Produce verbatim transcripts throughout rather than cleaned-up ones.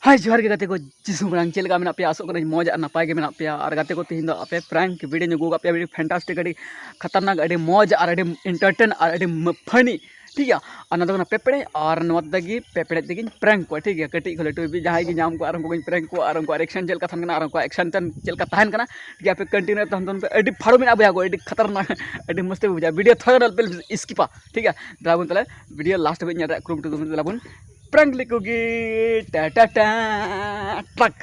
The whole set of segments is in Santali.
ᱦᱟᱭ, ᱡᱚᱦᱟᱨ ᱜᱮ ᱜᱟᱛᱮ ᱠᱚ, ᱡᱤᱥᱩ ᱢᱟᱨᱟᱝ᱾ ᱪᱮᱫ ᱞᱮᱠᱟ ᱢᱮᱱᱟᱜ ᱯᱮᱭᱟ? ᱟᱥᱚᱜ ᱠᱟᱹᱱᱟᱹᱧ ᱢᱚᱡᱽ ᱟᱨ ᱱᱟᱯᱟᱭ ᱜᱮ ᱢᱮᱱᱟᱜ ᱯᱮᱭᱟ᱾ ᱟᱨ ᱜᱟᱛᱮ ᱠᱚ, ᱛᱮᱦᱮᱧ ᱫᱚ ᱟᱯᱮ prank video ᱧ ᱟᱹᱜᱩ ᱟᱠᱟᱫ ᱯᱮᱭᱟ, ᱟᱹᱰᱤ fantastic, ᱟᱹᱰᱤ ᱠᱷᱟᱛᱟᱨᱱᱟᱠ, ᱟᱹᱰᱤ ᱢᱚᱡᱽ ᱟᱨ ᱟᱹᱰᱤ entertain ᱟᱨ ᱟᱹᱰᱤ funny, ᱴᱷᱤᱠ ᱜᱮᱭᱟ᱾ ᱟᱨ ᱱᱚᱣᱟ ᱫᱚ ᱠᱟᱱᱟ ᱯᱮᱯᱮᱲᱮᱡ, ᱟᱨ ᱱᱚᱣᱟ ᱛᱮᱜᱮ ᱯᱮᱯᱮᱲᱮᱡ ᱛᱮᱜᱮᱧ prank ᱠᱚᱣᱟ, ᱴᱷᱤᱠ ᱜᱮᱭᱟ᱾ ᱠᱟᱹᱴᱤᱡ ᱠᱷᱚᱱ ᱞᱟᱹᱴᱩ ᱦᱟᱹᱵᱤᱡ ᱡᱟᱦᱟᱸᱭ ᱜᱮ ᱧᱟᱢ ᱠᱚᱣᱟ, ᱟᱨ ᱩᱱᱠᱩ ᱜᱮᱧ prank ᱠᱚᱣᱟ, ᱟᱨ ᱩᱱᱠᱩᱣᱟᱜ reaction ᱪᱮᱫ ᱞᱮᱠᱟ ᱛᱟᱦᱮᱱ ᱠᱟᱱᱟ, ᱟᱨ ᱩᱱᱠᱩᱣᱟᱜ action ᱪᱮᱫ ᱞᱮᱠᱟ ᱛᱟᱦᱮᱱ ᱠᱟᱱᱟ, ᱴᱷᱤᱠ ᱜᱮᱭᱟ᱾ ᱟᱯᱮ continue ᱨᱮ ᱛᱟᱦᱮᱱ ᱛᱟᱵᱚᱱ ᱯᱮ, ᱟᱹᱰᱤ ᱯᱷᱟᱲᱩ ᱢᱮᱱᱟᱜᱼᱟ ᱵᱚᱭᱦᱟ ᱠᱚ, ᱟᱹᱰᱤ ᱠᱷᱟᱛᱟᱨᱱᱟᱠ, ᱟᱹᱰᱤ ᱢᱚᱡᱽ ᱛᱮ ᱵᱩᱡᱷᱟᱹᱜᱼᱟ᱾ Video ᱛᱷᱚᱲᱟ ᱜᱟᱱ ᱟᱞᱚ ᱯᱮ skipᱟ, ᱴᱷᱤᱠ ᱜᱮᱭᱟ᱾ ᱫᱮᱞᱟ ᱵᱚᱱ ᱛᱟᱦᱞᱮ video last ᱦᱟᱹᱵᱤᱡ ᱧᱮᱞ ᱨᱮᱭᱟᱜ ᱠᱩᱨᱩᱢᱩᱴᱩ ᱛᱟᱵᱚᱱ, ᱫᱮᱞᱟ ᱵᱚᱱ prank ᱞᱮᱠᱚ ᱜᱮ᱾ ᱴᱟ ᱴᱟ ᱴᱟ, ᱴᱨᱟᱠ᱾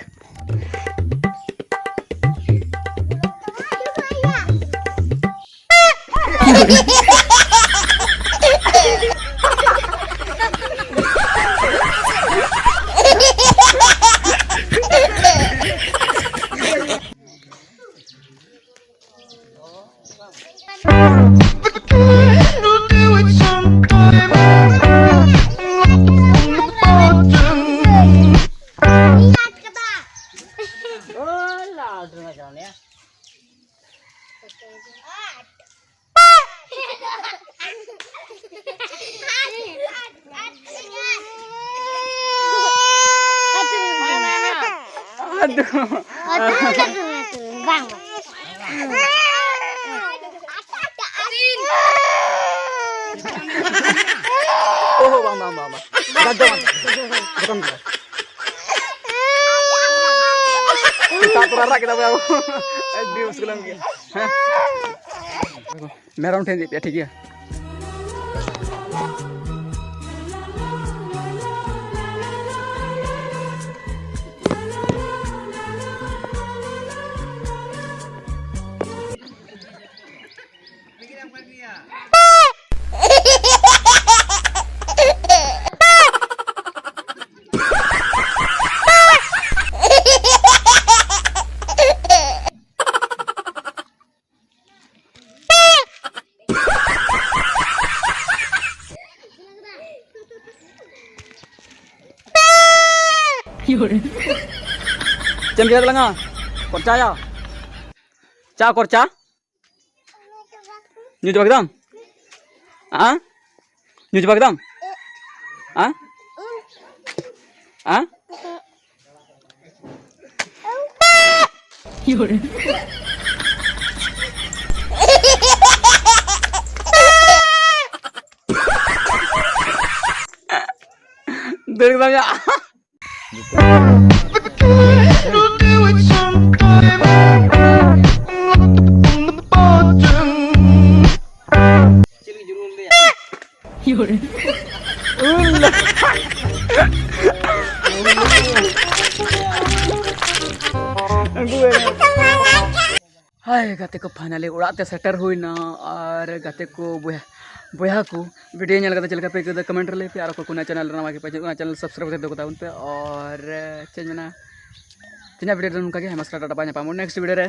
ᱟᱫᱚ᱾ ᱵᱟᱝ, ᱵᱟᱝ᱾ ᱚᱦᱚ, ᱵᱟᱝ, ᱵᱟᱝ, ᱵᱟᱝ, ᱵᱟᱝ᱾ ᱵᱟᱝ, ᱵᱟᱝ᱾ ᱵᱚᱛᱚᱨ ᱫᱚ᱾ ᱥᱮᱛᱟᱜ ᱛᱚᱨᱟ ᱨᱟᱜ ᱠᱮᱫᱟ ᱵᱚᱭᱦᱟ᱾ ᱟᱹᱰᱤ ᱢᱩᱥᱠᱤᱞ ᱮᱱ ᱜᱮᱭᱟ᱾ ᱦᱮᱸ᱾ ᱢᱮᱨᱚᱢ ᱴᱷᱮᱱ ᱤᱫᱤ ᱯᱮᱭᱟ, ᱴᱷᱤᱠ ᱜᱮᱭᱟ᱾ ᱪᱮᱫ ᱮᱢ ᱪᱤᱠᱟᱹ ᱛᱟᱞᱟᱝᱟ? ᱠᱚᱨᱪᱟᱭᱟ? ᱪᱟ ᱠᱚᱨᱪᱟ? ᱧᱩ ᱪᱟᱵᱟ ᱠᱮᱫᱟᱢ? ᱟ? ᱧᱩ ᱪᱟᱵᱟ ᱠᱮᱫᱟᱢ? ᱟ? ᱟ? ᱫᱟᱹᱲ ᱠᱮᱫᱟᱢ ᱭᱟ᱾ ᱦᱟᱭ ᱜᱟᱛᱮ ᱠᱚ, finally ᱚᱲᱟᱜ ᱛᱮ ᱥᱮᱴᱮᱨ ᱦᱩᱭᱱᱟ᱾ ᱟᱨ ᱜᱟᱛᱮ ᱠᱚ, ᱵᱚᱭᱦᱟ, ᱵᱚᱭᱦᱟ ᱠᱚ, video ᱧᱮᱞ ᱠᱟᱛᱮ ᱪᱮᱫ ᱞᱮᱠᱟ ᱯᱮ ᱟᱹᱭᱠᱟᱹᱣ ᱫᱟ comment ᱨᱮ ᱞᱟᱹᱭ ᱯᱮ᱾ ᱟᱨ ᱚᱠᱚᱭ ᱠᱚ ᱚᱱᱟ channel ᱨᱮ ᱱᱟᱣᱟ ᱜᱮᱯᱮ ᱦᱤᱡᱩᱜ ᱠᱟᱱᱟ, channel subscribe ᱠᱟᱛᱮ ᱫᱚᱦᱚ ᱠᱟᱛᱟ ᱵᱚᱱ ᱯᱮ᱾ ᱟᱨ ᱪᱮᱫ ᱤᱧ ᱢᱮᱱᱟ, ᱛᱮᱦᱮᱧᱟᱜ video ᱫᱚ ᱱᱚᱝᱠᱟ ᱜᱮ᱾ ᱦᱮᱢᱟ ᱥᱟᱞᱟᱜ ᱴᱟᱴᱟ, ᱵᱟᱭ ᱧᱟᱯᱟᱢ next video ᱨᱮ᱾